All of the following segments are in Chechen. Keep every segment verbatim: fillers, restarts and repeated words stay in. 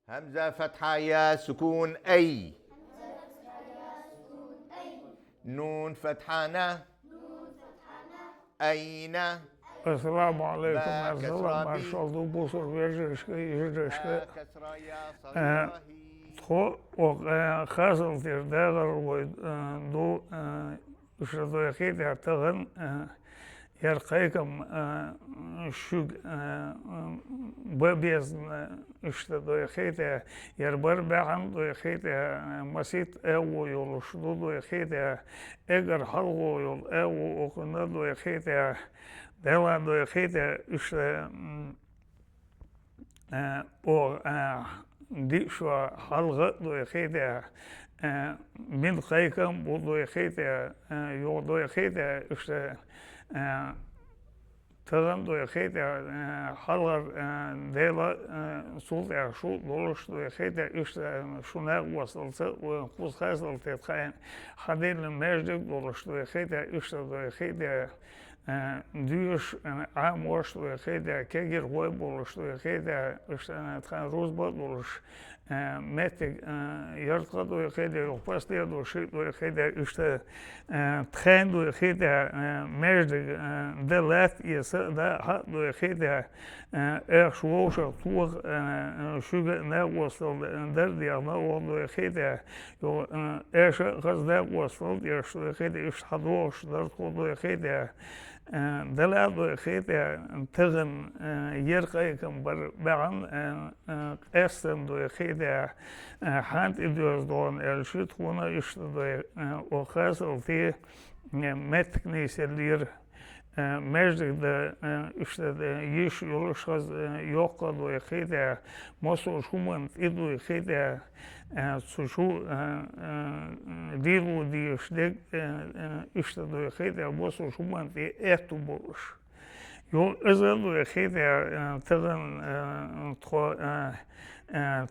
همزة فتحة يا سكون أي. نون فتحة نا. أين. Ассаламу алейкум, ассалам, маршалла ду, бусалба вежарашка, йижарашка. Тхо, о, э, хасал тир дагар вой, э, ду, э, иштта дойхийта тахан, э, яр кхайкам, э, шуьга, э, ба безам, э, иштта дойхийта, яр бар бахьан дойхийта, э, масийтта аьву йолаш ду дойхийта, эггара хьалхо йола аьву укхунна дойхийта, Дела дойхийта, иштта, м, э, о, э, диъ шо хьалха а дойхийта, э, мин кхайкам бу дойхийта, э, юха дойхийта, иштта, э, тахан дойхийта, э, хьалхара, э, Дела, э, султӀа шу долаш дойхийта, иштта, э, шу накъосталца, э, кхуза хасал тетта хьайна хьаделла маьждиг долаш дойхийта, иштта дойхийта, э, доьш, э, Ӏамош дойхийта, кегирхой болаш дойхийта, иштта, э, тхан рузба долаш, э, меттиг, э, яртха дойхийта, юха последующий дойхийта, иштта, э, тхайн дойхийта, э, маьждиг, э, да латта эца, да хьа дойхийта, э, эхаш вовшах тоха, э, шуьга накъостал дар дехна оха дойхийта, юха, э, эша хаза накъостал деш дойхийта, иштта хьадохаш дар тхо дойхийта, э, Дела дойхийта, тахан, э, яр кхайкам бар бахьан, э, э, къаьстам дойхийта, э, хьан тӀа доьза догӀан аьлча, тхона иштта дой, э, оха хасал ти, э, меттиг нийсъеллера, э, маьждиг да, э, иштта да йиш йолаш хаза, э, йоккха дойхийта, массо а хӀуманна тӀа дойхийта, э, цу шу, э, э, лело дезаш дег, э, э, иштта дойхийта, массо а хӀуманна тӀа аьттув болаш. Юха из а дойхийта, э, тахан, э, тхо, э, э,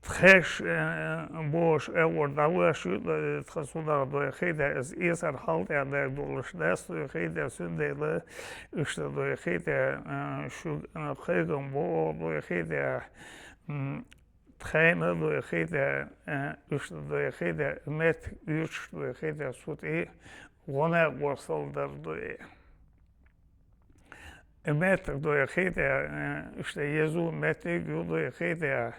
тхеш, э, бохаш аьгӀур дӀалош ю, э, тха цунах дойхийта, из эцар хьалтӀех даг долаш дац дойхийта, цундела иштта дойхийта, э, шуьга, э, кхайкам бу оха дойхийта, м, тхайна дойхийта, э, иштта дойхийта, меттиг оьцуш дойхийта, цу тӀа гӀо-накъостал дар дой. Э, меттиг дойхийта, э, иштта еза меттиг ю дойхийта,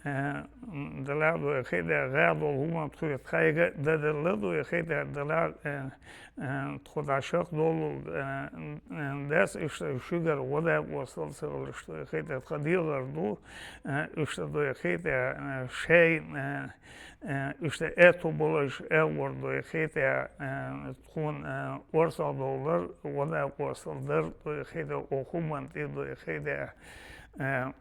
э, м, Дела дойхийта, гӀа дола хӀуманна тхоьца тхайга а даделла дойхийта, Дела, э, э, тхо дӀа шакдоллалга, э, э, дац, иштта шуьгара гӀо-накъостал ца хилар дойхийта, тха дегӀар ду, э, иштта дойхийта, э, шайна, э, э, иштта аьттув болаш аьгӀур дойхийта, э, тхона, э, орцах довлар, гӀо-накъостал дар дойхийта, оха хӀуманна тӀа дойхийта, э,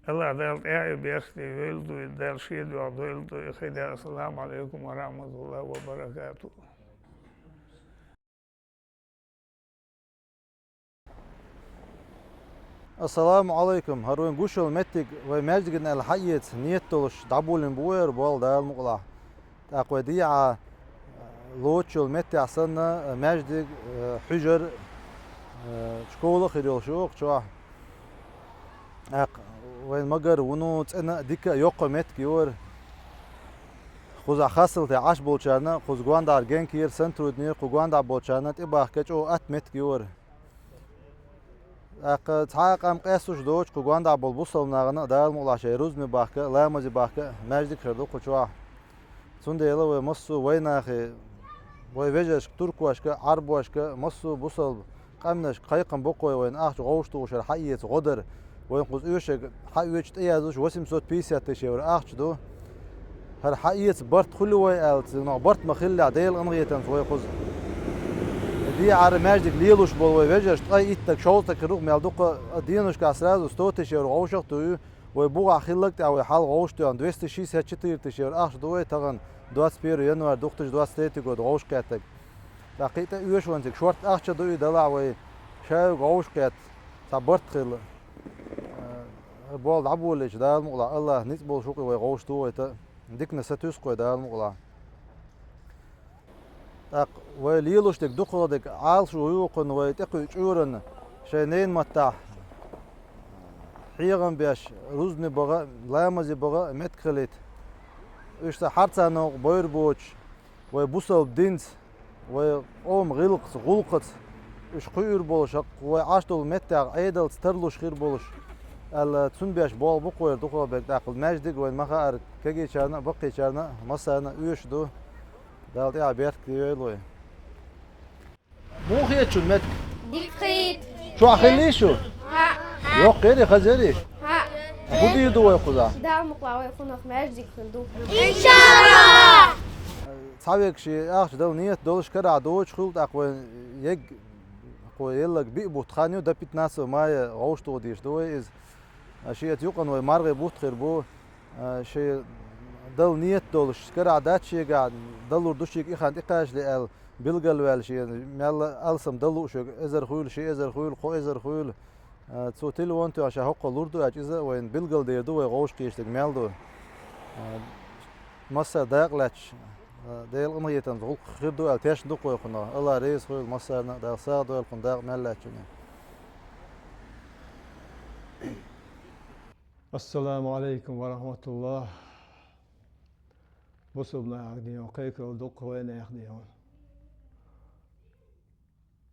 АллахӀ Дала тӀехье беркате йойла дой, Дала шен дуьхьа дойла дойхийта. Ассаламу Ӏалайкум ва рахьматуллахӀи ва баракатухӀ. Ассаламу Ӏалайкум. ХӀара вайна гуш йола меттиг вай маьждигана аьлла хьаэца ниет долаш дӀаболабенна ба вай хӀара болх, Дала мукъалахь. ТӀаккха вай дӀа, э, лоцуш йолча меттехь санна, э, маьждиг, э, хьуьжар, э, школа а хир йолаш ю оха чохь. ТӀаккха вайна ма-гарра, вуно цӀена а, дика а, йоккха а меттиг ю хӀара. Кхузахь хастал тӀехь Ӏаш болчарна, кхуза гондӀара генкера, сантруднера, кху гондӀа болчарна тӀебахка чӀогӀа атта меттиг ю хӀара. ТӀаккха цхьа а къам къесталуш доцуш, кху гондӀа болу бусалба нахана а, Дала мукъалахь, шайн рузбане бахка а, ламазе бахка а маьждиг хир ду кху чохь. Цундела вай массо а вайнахе, вай вежаршка, туркошка а, Ӏарбошка а, массо а бусалба къаьмнашка кхайкхам бу кху, вайна ахча вовшахтухуш хӀара хьаэца гӀо дар. Вайна кхуза оьшург хьаоьцуш, тӀеяздеш восемьсот пятьдесят тысяч евро ахча ду. ХӀара хьаэца барт хуьлу вай аьлла, цунах барт ма-хиллехь, Делан къинхетамца вай кхуза. ДегӀара маьждиг лелош болу вай вежарш ткъе итт стаг, шовзткъа стаг хир ву-кх, мел дукха а, деношкахь сразу сто тысяч евро вовшахтуьйху, вай бухахь хилларг а тӀехь вай хьалха вовшахтоьхна двести шестьдесят четыре тысячи евро ахча ду вай тахана, двадцать первое января две тысячи двадцать третий года вовшахкхеттарг. ТӀаккха кхин а тӀе оьшург цигахь шортта ахча ду и, делахь вай ша вовшахкхетта, цхьа барт хилла. Э, болх дӀаболийча, Дала мукъалахь, АллахӀа ницкъ болуш ву-кх и, вай вовшахтохуьйту, диканна сатуьйсу-кх вай, Дала мукъалахь. ТӀаккха вай лелош дерг дукхахдерг Ӏалашо ю кхунна, вай тӀекхуьу чкъурана шайн ненан маттахь хьехам беш, рузбане бахьа, ламазе бахьа меттиг хилийта. Уьш цхьа харцонах бойр боцуш, вай бусалба динца, вай къоман гӀиллакхца, гӀулакхаца, уьш кхуьур болуш, хӀокху вай Ӏаш долу меттехь Ӏедалца тарлуш хир болуш, аьлла, цунна беш болх бу-кх вай дукхахберг. ТӀаккха маьждиг вайна ма хаара, кегийчарна а, баккхийчарна а массарна а оьшуш ду. Дала тӀехь беркате йойла вай. Муха хета шуна меттиг? Дика хета. Чохь хиллий шу? ХӀаъ. Йоккха ярий, хаза ярий? ХӀаъ. ХӀун дийр ду вай кхузахь? Дала мукъалахь, вай кхунах маьждиг хир ду. Иншаллах! Цхьаверг шен ахча дала нийят долуш карахь доцуш хуьлу, тӀаккха вайн ерг кхо елларг биъ бутт хан ю, до пятнадцатого мая гӀовшто дийш ду вай иза. Шеца юкъана вай маргӀи бутт хир бу. Шен дала нийят долуш, карахь дац шегахь, далур ду шега и хан тӀекхачале аьлла, билгалваьлла шен, мел алсам дала лууш верг, эзар хуьлу, ши эзар хуьлу, кхо эзар хуьлу. Цо телефон тоьхна, ша хӀокхо лур ду аьлча, иза а вайна билгалдер ду, вай гӀовшахкхеташ дерг мел ду. Массара дакъа лаьтташ, Делан къинхетамца гӀуллакх хир ду аьлла тешна ду-кх вай кхунах. АллахӀ реза хуьлда массарна а, Дала сагӀа дойла кхунна дакъа мел лаьттачунна. Ассаламу Ӏалайкум ва рахьматуллахӀ. Бусалба нахах дийна кхайкхарал ду-кх вайнех дийна.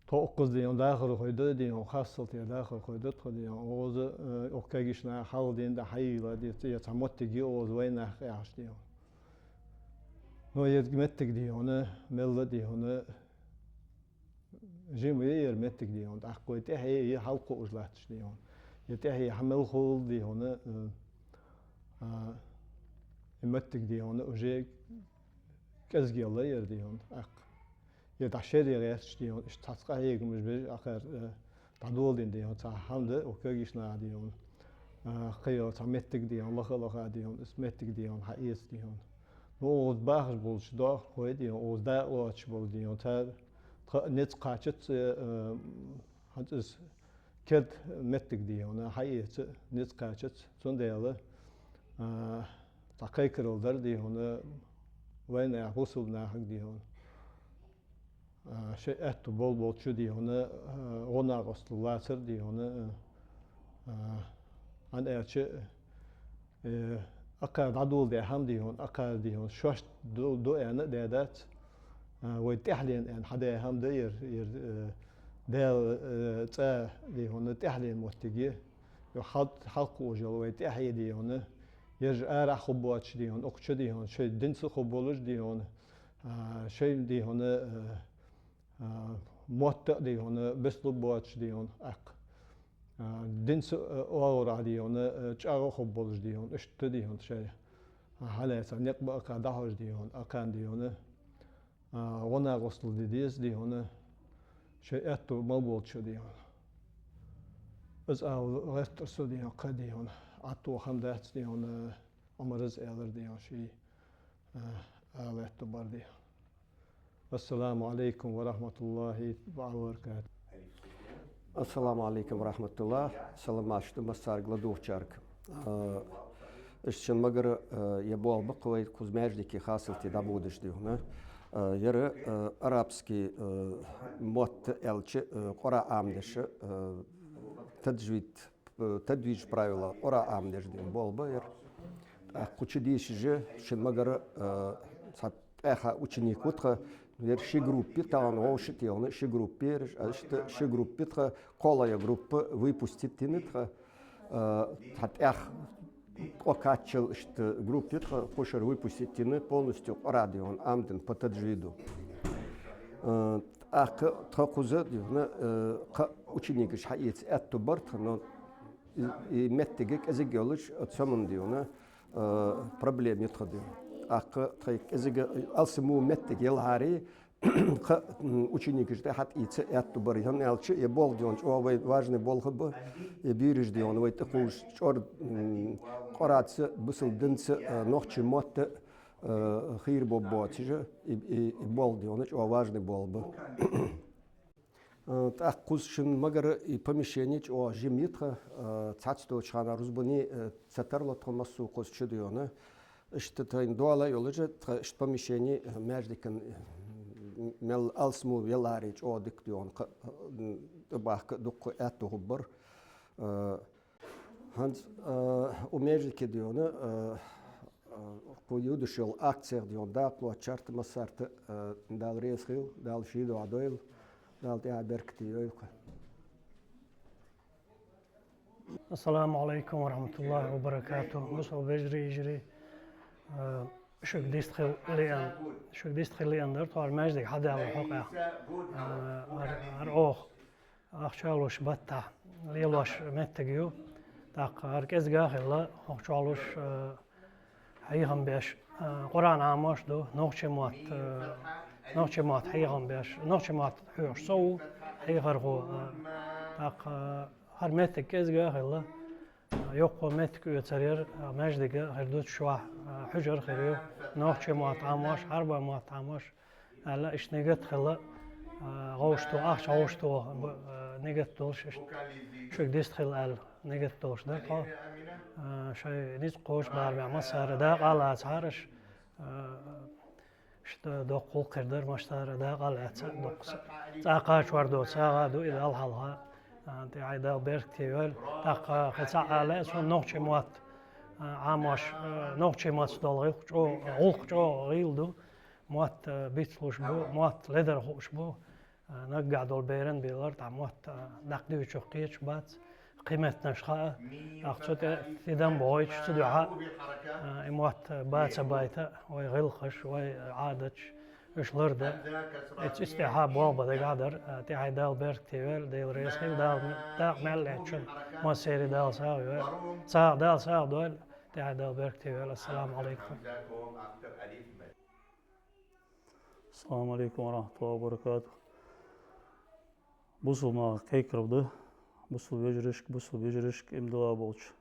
Тхо укхаза дийна дахар хуьйда дийна, хастал тӀера дахар хуьйда тхо дийна. Оза, э, укх кегийчу наха хьалха дийна дан хьайийла дийца, я цхьа моттиг ю оза вайнах къаьхьаш дийна. Но ерг меттиг дийна, мелла дийна, жима яра меттиг дийна, тӀаккха вай тӀаьхье я хьалкхуъуш латташ дийна. Я тӀаьхье хьан мел хуьлу дийна, э, а, и меттиг дийна, уже кӀезигелла яра дийна, тӀаккха. Я дӀа шерре гӀерташ дийна, иштта цхьацца къахьегамаш бежа ахар, э, дӀадоладина дийна, цхьа хьамда, укх кегийчу наха дийна. А, кхайо цхьа меттиг дийна, лаха-лаха дийна, ис меттиг дийна, хьаэца дийна. Ну, оза бахаш болчу дохкой дийна, оза дакъа лоцуш болу дийна, цара тха ницкъ кхачац, э, хьан цӀис керда меттиг дийна, хьаэца ницкъ кхачац, цундела, а, цхьа кхайкарал дара дийна, вайнех бусалба нахаг дийна. А, шайн аьтту болболчу дийна, а, гӀо-накъостал лацар дийна, а, хьан аьлча, э, акхар дӀадоладаь хьама дийна, акхар дийна, шоашта ду, ду аьнна а даь дац, а, вай тӀаьхьалена аьнна хьадаь хьама да яра, яра, э, Дала, э, цӀа дийна, тӀаьхьалена моттиг я, ю хьал-, хьалкхуъуш йолу вай тӀаьхье дийна, яра арахь хӀун боцуш дийна, укх чу дийна, шайн динца хӀун болуш дийна, а, шайн дийна, э, а, мотта а дийна, беслу боцуш дийна, аккха. А, динца, а, огӀура дийна, а, чӀагӀо хӀун болуш дийна, иштта дийна шайн. А, хьалаьца некъ бакъа дӀахьожу дийна, акхарна дийна. А, гӀо-накъостал де деза дийна, шайн аьтту ма болчу дийна. Иза ала гӀерта со дийна, кхин дийна. Ӏатто хам дац дийна, Ӏумараз аьлар дийна, ший, а, ала аьтту бар дийна. Ассаламу Ӏалайкум ва рахьматуллахӀи ва баракатухӀ. Ассаламу Ӏалайкум ва рахьматуллахӀ. Саламаш ду массаьрга ладугӀучаьрга. А, иштта шуна магара, а, я болх бу-кх вай кхуза маьждиге хасалти дӀабодаш дийна. А, яра, а, арабский, а, мотт аьлча, а, Къуръан Ӏамадеш, а, таджвид, а, тадвижу правила Къуръан Ӏамадеш дийна болх бу яра. ТӀаккха кху чу дийшижа, шуна магара, а, цхьа тӀаьхьа ученик ву тхан, яра ши группа, тахана вовшахтоьхна ши группа яра, иштта ши группа тхан, кхоалгӀа группа выпустить дина тхан, а, цхьа тӀех ткъо кхаччалла иштта группа тхан, кхушара выпустить дина, полностью Къуръан дийна Ӏамадина по таджвиду. А, тӀаккха тхан кхуза дийна, а, кхин ученикаш хьаэца аьтту бар тхан, но и, и меттиг кӀезиг йолуш, оцу саман дийна, а, проблема ю тхан дийна. ТӀаккха тхан кӀезиг алсамо меттиг елахьара, кхин, м, ученикаш тӀе хьатӀаийца аьтту бар, хӀунда аьлча, и болх дийна чӀогӀа вай важный болх бу, и бераш дийна вай тӀекхуьуш чӀор, м, Къуръанца, бусалба динца, а, нохчийн мотта, а, хийра бо боцуша, и, и, и болх дийна чӀогӀа важный болх бу. Э, тӀаккха кхуза шуна магара и помещение чӀогӀа жима ю тхан, э, цхьацца доцучу хана рузбане, э, ца тарло тхан массо а кхуза чу дийна. Иштта тайна дола а йолуша, тхан иштта помещение, э, маьждиган, э, мел алсамо велахьара чӀогӀа дика дийна, кха-, э, тӀебахка дуккха аьтту хӀуббар. Э, ХӀанз, э, у междике дийна, э, э, кху юдаш йолу акцех дийна дакъа лоцу чарта массарна, э, Дала реза хила, Дала шен дуьхьа дойла, Дала тӀаьхье беркате йойла. Ассаламу алейкум ва рахматуллахи ва баракатух. Бусалба вежарий, йижарий. Э, шуьга дистхила лиъна, шуьга дистхила лиъна дара тхо хӀара маьждиг хьадаьлла хьокъехь. Э, хӀара, хӀара оха ахча луш баттахь лелош меттиг ю. ТӀаккха хӀара кӀезга а хилла, хӀокху чохь луш, э, хьехам беш, э, Къуръан Ӏамош ду, нохчийн мотт, э, нохчийн мотт хьехам беш, нохчийн мотт хьоьхуш со ву, хьехархо, э, тӀаккха, э, хӀара меттиг кӀезга а хилла, э, йоккхо меттиг оьцур яра, э, маьждиг а хир ду цу чохь, э, хьуьжар а хир ю, нохчийн мотт Ӏамош, Ӏарбойн мотт Ӏамош, аьлла, иштта нигат хилла, а, гӀовшто, ахча гӀовшто, бу-, а, нигат долуш, иштта шуьга дистхила аьлла, нигат долуш дара тхо. А, шайн ницкъ кхочу барамехь массара дакъа а лацахьара аша, а, иштта доккха гӀуллакх хир дара, массара дакъа а лаьцна, доккха са-, цкъа а кхачор доцу сагӀа а ду и Далла хьалха. А, тӀаьхье Дала беркате йойла. ТӀаккха кхин цхьаъ а лаьа суна нохчийн мотт, а, Ӏамош, а, нохчийн маттаца долу гӀуллакх чӀо-, гӀуллакх чӀогӀа гӀийла ду. Мотт, а, бицлуш бу, мотт ледар хууш бу, а, наггахь долу беран а белара, тӀаккха мотт, а, даккха дуьйцуш кхеташ бац, кхин меттанаш хаьа, тӀаккха цу тӀе тидам бохуьйтуш цу дуьхьа, а, и мотт, а, бац а байта, вай гӀиллакхаш, вай Ӏадаташ, уьш лардан. Эцу исс тӀехьа болх бан дагахь дара, а, тӀаьхье Дала беркате йойла, Дела реза хила, Дала ме-, дакъа мел лаьттачун массеран Дала сагӀа йойла. СагӀа, Дала сагӀа дойла, тӀаьхье Дала беркате йойла. Ассаламу алейкум. Ассаламу алейкум ва рахматуллахи ва баракатух. Бусулба нахах кхайкхар ду, бусулба вежаршка, бусулба йижаршка, имдала болчу,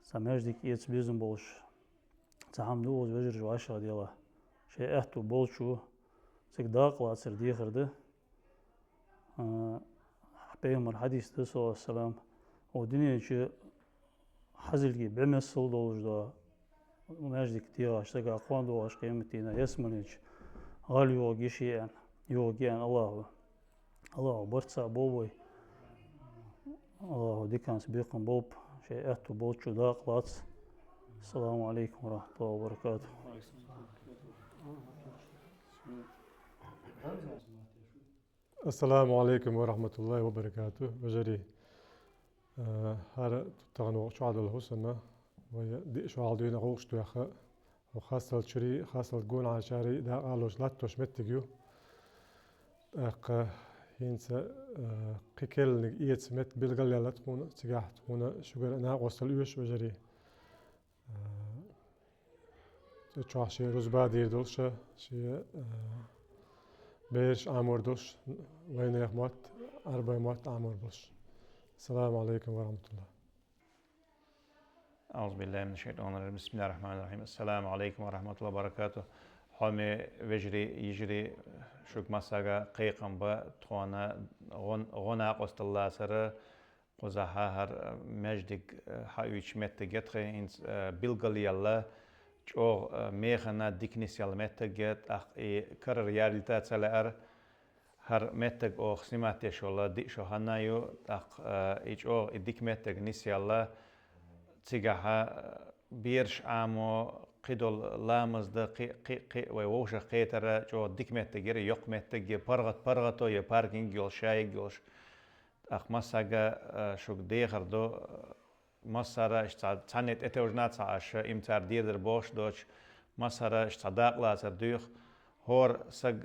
цхьа маьждиг эца безам болуш, цхьа хӀума ду, оцу вежарша вӀашагӀделахь. Шайн аьтту болчу цига дакъа лацар дехар ду. А, Пайхамар хьадис ду, саллаллаху алейхи ва саллям, о, дуьнен чу хьазилги бӀе миссал долуш до, маьждиг дегӀаш дагахь кхондогӀуш къематдийнахь, ялсаманечу гӀала йогӀу йиш еана, йогӀу еана Аллахо. Аллахо барт цхьаъ бо вай. Аллахо диканца бекхам болба, шайн аьтту болчу дакъа лаца. Ассаламу алейкум ва рахматуллахи ва баракатух. Ассаламу алейкум ва рахматуллахи ва баракатух. Вежарий, э, хӀара тахана вокху чохь долу хӀусамна, вай диъ шо хьалдийна гӀуллакхаш доьхна, хӀокху хастал чуьрий, хастал гонахьарчарий дакъа лоцуш латтош меттиг ю. ТӀаккха хӀинца, э, кхин керланиг эца меттиг билгалъяьлла тхуна, цигахь тхуна шуьгара накъосталла оьшу, вежарий. Э, цу чохь шен рузба дийр долуш, шен, э, бераш Ӏамор долуш, вайнехан мотт, Ӏарбойн мотт Ӏамор болуш. Ассаламу алейкум ва рахматуллах. أعوذ بالله من الشيطان الرجيم. بسم الله الرحمن الرحيم. السلام عليكم ورحمة الله وبركاته. Хьоме вежарий, йижарий, шуьга массаьрга кхайкхам ба, тхуна гӀо-, гӀо накъосталла лацара, кхузахь хӀара маьждиг, э, хьаоьцуш меттиг я тхайн, хӀинца, э, билгалъелла, чӀогӀа, э, механа дика нисъелла меттиг я, тӀаккха и карара ялийта ца лаьара, хӀара меттиг оха снимать деш йолу диъ шо ханна ю, тӀаккха, э, и чӀогӀа и дика меттиг нисъелла, цигахь, э, бераш Ӏамо, кхидолу ламаз дан, кхин, кхин, кхин вай вовшах кхетара, чӀогӀа дика меттиг яра, йоккха меттиг я, паргӀат-, паргӀато я, паркинг йолуш, шайиг йолуш. ТӀаккха массаьрга, э, шуьга дехар ду, э, массара аша цхьа-, цхьанне тӀетевжина ца Ӏаш, имцара дийр дара бохуш доцуш, массара аша цхьа дакъа лацар дуьйху. ХӀора саг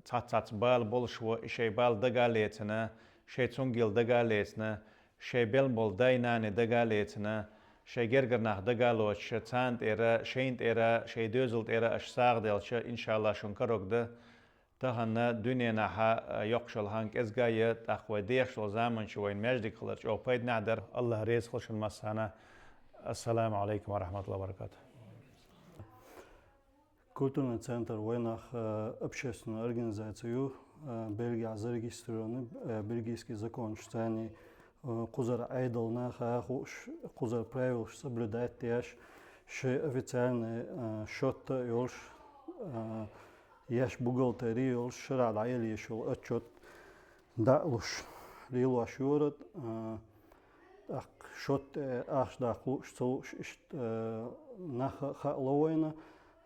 цхьацца-цхьацца бала болуш ву, и шайн бала дага а лецина, шайн цунгал дага а лецина, шайн белла болу дай-наной дага а лецина, шайн гергара нах дага а лоцуш, царна тӀера, шайна тӀера, шайн доьзал тӀера аша сагӀа делча, иншалла, шуна караг дан. Тахана дуьненахь, а, йоккхуш йолу хан кӀезга а я, тӀаккха вай дехаш долу заманчу вайн маьждиг хилар чӀогӀа пайданехь дара. Аллах реза хила шуна массарна. Ассаламу алейкум ва рахматуллахи ва баракатух. Культурный центр «Вайнах», э, общественная организация ю, э, Бельгия зарегистрированный, э, бельгийский законаш царний, э, кхузара Ӏедал наха а хууш, кхузара правилаш соблюдать деш, шайн официальный, э, счет а йолуш, э, еш бухгалтери йолуш, шарахь дӀаелла еш йолу отчет дӀа а луш, лелош йора, а, ТӀаккха шот тӀе ахча даккха лууш, ца лууш, иштта, э, нах а хаало вайна,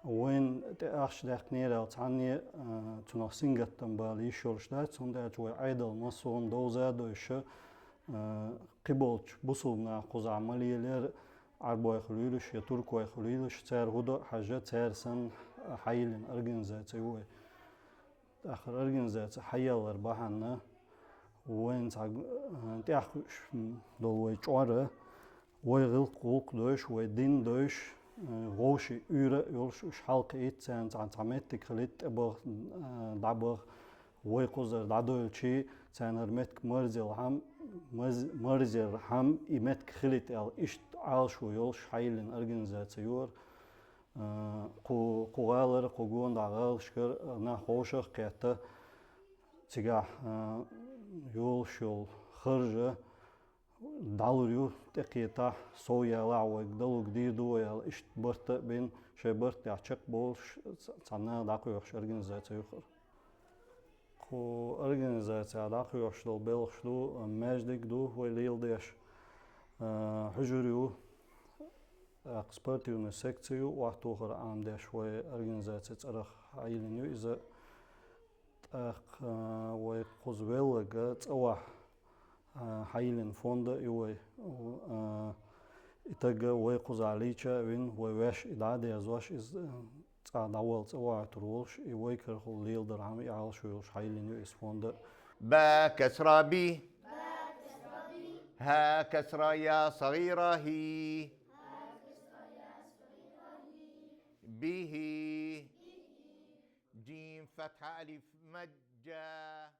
вайна тӀе ахча даьккхинера аьлла цхьанне, э, цунах сингаттам бала йиш йолуш дац, хӀунда аьлча вай Ӏедал массо а довза а дойша, э, кхиболчу бусулба наха кхузахь ма лелара, Ӏарбой хуьлийла уьш я туркой хуьлийла уьш, цара хӀун до а хьажа, цара санна хьайиллина организаци ю вай. ТӀаккха организаци хьаяллар бахьана вайна цхьа, э, тӀехь кхуьуш долу вай чкъор а, вай гӀиллакх-гӀуллакх дойш, вай дин дойш, э, вовшийн уьйр а йолуш уьш хьалакхиийта, царна цхьа, цхьа меттиг хилийта тӀебаха, э, дӀабаха, вай кхузара дӀадойлучий, царна хӀара меттиг марзъелхьама, марз-, марзъелхьама и меттиг хилийта аьлла, иштта Ӏалашо йолуш хьайиллина организаци ю хӀара. Э, кху, кху гӀалара, кху гонаха гӀалашкара нах вовшах а кхетта, цигахь, э, йолуш йолу харжа дӀалур ю, тӀекхетахь, сов ялахь, вайга далург дийр ду вай аьлла, иштта барт а бина, шайн барт тӀехь чекхболуш, ц-, цхьа наха дӀакхоьхьуш организаци ю хӀара. Кху организацехь дӀакхоьхьуш долу белхаш ду, маьждиг ду вай леладеш, а, хьуьжар ю, тӀаккха спортивная секция ю, охьатохар Ӏамадеш вай организаци цӀарах хьайиллина ю иза. ТӀаккха, а, вай кхуза велларг а цӀа вахь, а, хьайиллина фонда а ю вай. А, и таг а вай кхузахь лийча а вина, вай ваьш и дӀа а дерзош, иза, а, цӀа дӀавала цӀа вахьуьйтур волуш, и вай карахула леладархьама и Ӏалашо йолуш хьайиллина ю иза фонда. با كسرى بي. ها كسرى يا صغيرة هي. به. جيم فتحة ألف مد جا.